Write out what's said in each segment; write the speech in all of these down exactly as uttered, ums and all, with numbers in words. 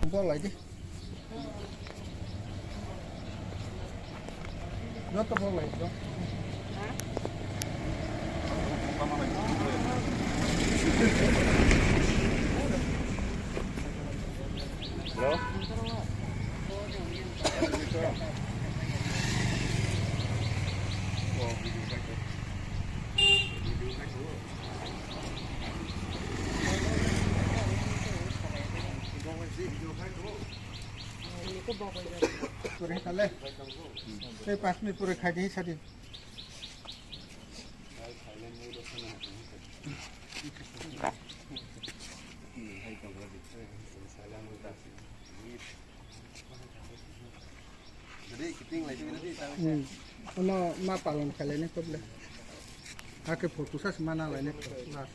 Dol lai di. Joto phone lai di. Hello? Pore khale. Tei panch minute pore khai di, sadi. Hmm. Ono ma palon khailai ni koble. Hake photo sa se mana lai ni last.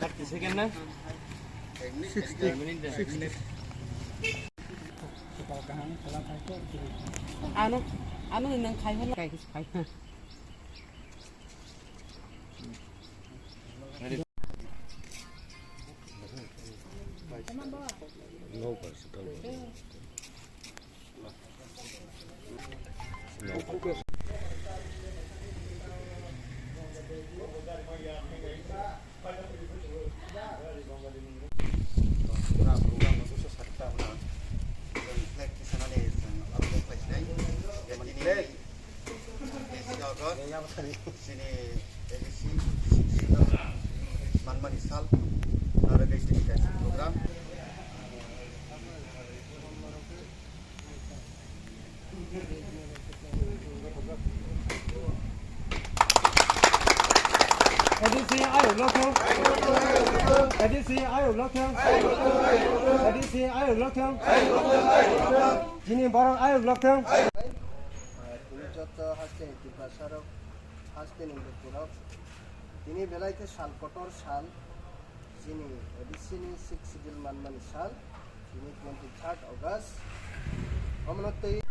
Thirty second na? Sixty. Sixty. Ano, ano nang khai hon. Khai, khai. Program no busa sakta hwnna flag tisanani chwng abo khlai sinai. Flag. Chini A D C manmani sal, nara gai chini kaisa program. A D C ayuk lokthang. A D C ayuk lokthang. A D C ayuk lokthang. Chini borok ayuk lokthang. Tini joto haste ni Tiprasa rok, haste ni Lukurok, tini belai khe sal kotor sal, chini A D C ni sixth schedule manmani sal, tini twenty third August. Omono twi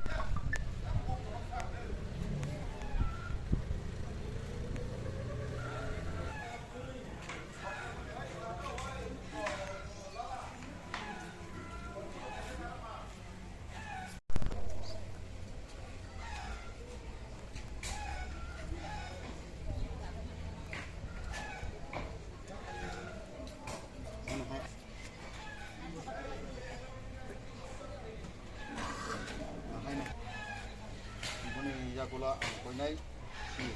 Boni yagulo ang koinai.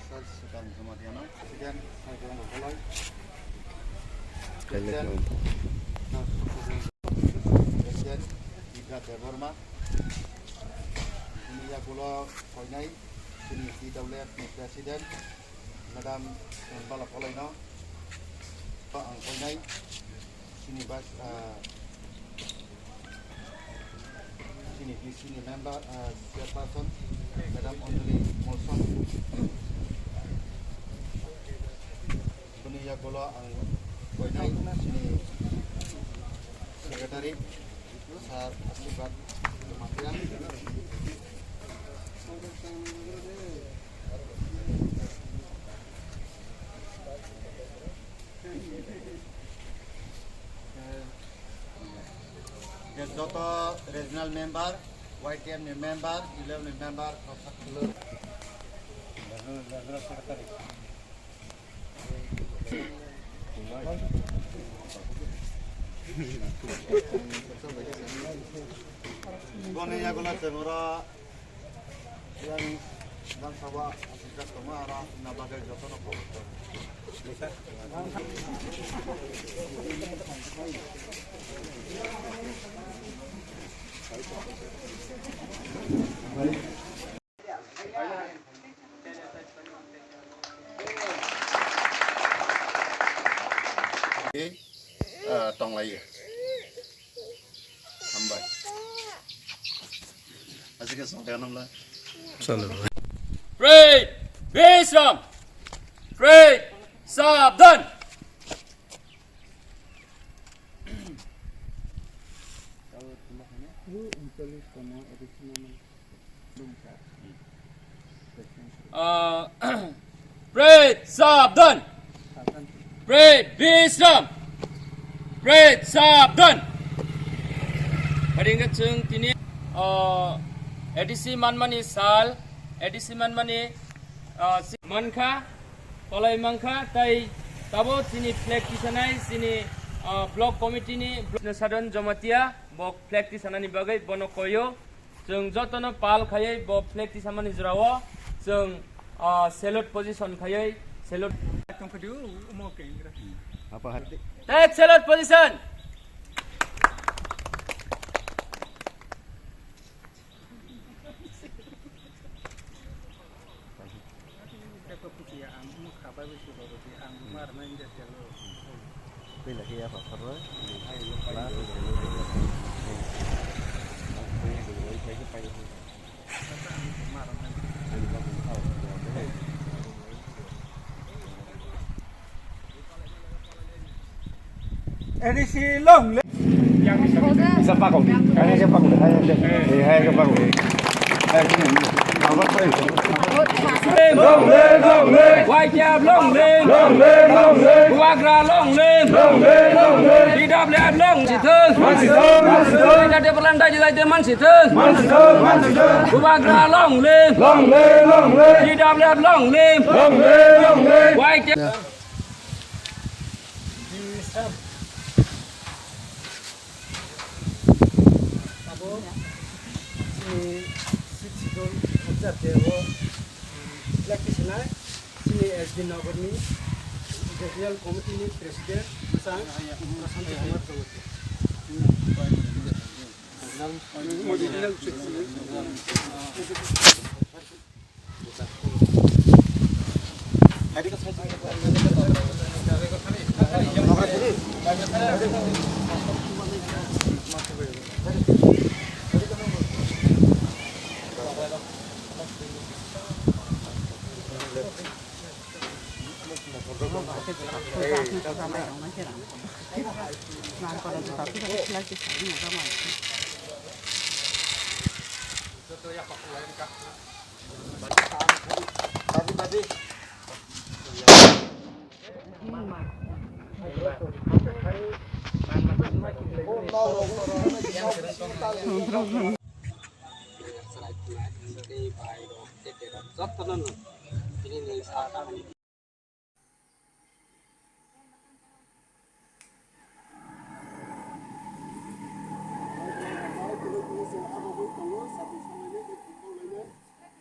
Sir Sukam Jamatia no, President, Saikorong Rokholai. President, President Bidya Debbarma. Bini yagulo koinai, chini P W F ni President, Madam Balapolai no. Ang koinai, chini Vice, ah, chini D C ni member, ah, chairperson, Madam Anjali Molson. Bini yagulo ang koinai chini secretary, Sir Asirbat Jamatia. Je joto regional member, Y T F ni member, eleven ni member, boni yagulo chwng oro Yang Bidhan Sabha aswk jak tongma aro aswkna bagwi jotono kok. Ah, tonglaio. Hambai. Aswk khe songkha namla. Chalo. Pray! Vishram! Pray! Sabdhan! Ah, Pray! Sabdhan! Pray Bisram. Pray Sabdan. Haringga chwng tini, uh, A D C manmani sal, A D C manmani, uh, si-, mankha, palai mankha, tai tabo chini flag tisanai, chini, uh, block committee ni, Sadhan Jamatia, bo flag tisanani bagwi bono koyo. Chwng jotono pal khaiwi bo flag tisamani jorao chwng, ah, salute position khaiwi salute. Tongkha di, omo khe. Apa hai? Take salute position. Tei ko kuchi ya ang mo kha bai bai si ro ro di ang mo ar mai nda telo. Pila khe ya pha phar ro. A D C long live. Isa pakok. Kaya siya pakok. Kaya siya. Eh, kaya siya pakok. Long live, long live. Y T F long live. Long live, long live. Bubagra long live. Long live, long live. T W F long sithung. Long sithung, long sithung. Kita dia perlantai di lain man sithung. Man sithung, man sithung. Bubagra long live. Long live, long live. T W F long live. Long live, long live. Y T F. Abo chini sixth schedule observe day-o flag tisanai chini S D Nagarni Regional Committee ni President bwsang Prashant Kumar Jamatia.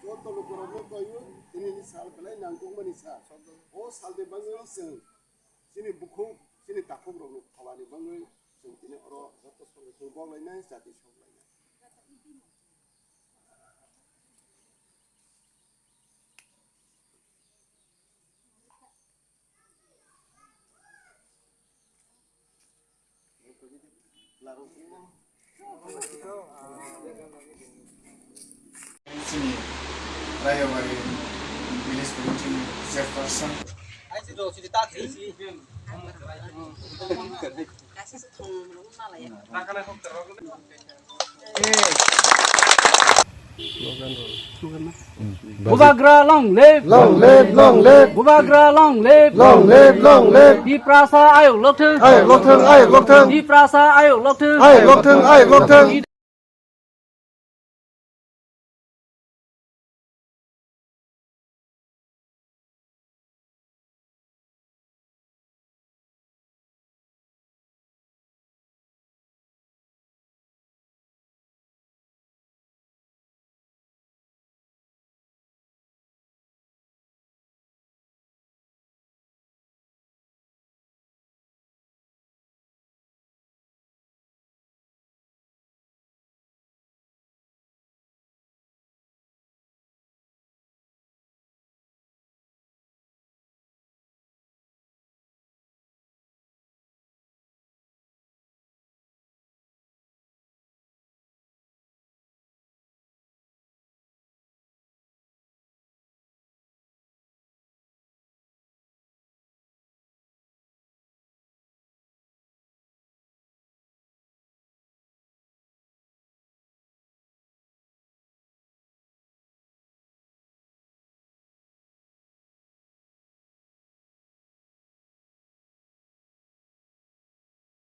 Joto lukurokno koyo, tinini sal belai nangkukmani sal. O salni bagwi chwng chini bukhuk, chini takhukrokni pholani bagwi chwng tini oro joto songwi chwng boklainai, jati soklainai. Chini Rayabari village committee chairperson. Bubagra long live! Long live, long live! Bubagra long live! Long live, long live! Tiprasa ayuk lokthung! Ayuk lokthung, ayuk lokthung! Tiprasa ayuk lokthung! Ayuk lokthung, ayuk lokthung!